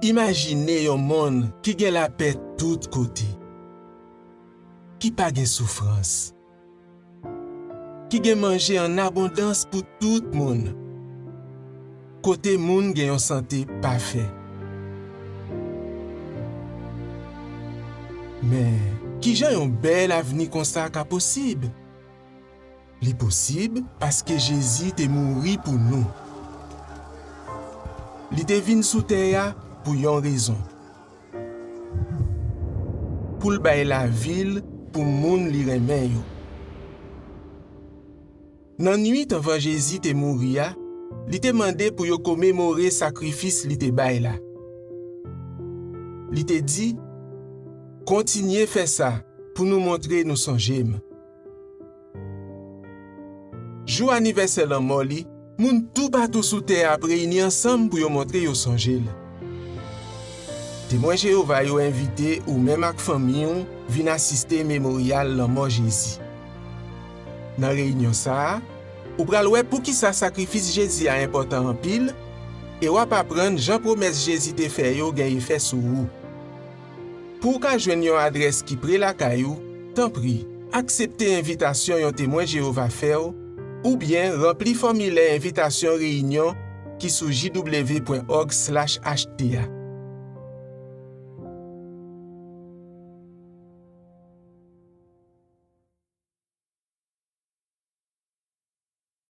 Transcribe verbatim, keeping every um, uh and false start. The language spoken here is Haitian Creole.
Imajine yon monn ki gen lapè tout kote, ki pa gen soufrans, ki gen manje an abondans pou tout moun, kote moun gen yon sante pafè. Men, kijan yon bèl avni konsa ka posib? Li posib paske Jezi te mouri pou nou. Li te vin sou tè a pou yon rezon. Pou l bay lavi l pou moun li renmen yo. Nan nuit anvan Jezi te mouri a, li te mande pou yo komemore sakrifis li te bay la. Li te di, "Kontinye fè sa pou nou montre nou sonje m." Jou anivèsè lanmò li, moun toupatou sou tè a ap reyini ansanm pou yo montre yo sonje l. Temwen Jewova yo envite ou menm ak fanmi w vin asiste Memoryal Lanmò Jezi. Nan reyinyon sa a, ou pral wè poukisa sakrifis Jezi a enpòtan anpil, e w ap aprann jan pwomès Jezi te fè yo gen efè sou ou. Pou w ka jwenn yon adrès ki pre lakay ou, tanpri, aksepte envitasyon yon Temwen Jewova fè w, oubyen ranpli fòmilè envitasyon reyinyon ki sou J W pwen org slash H T a.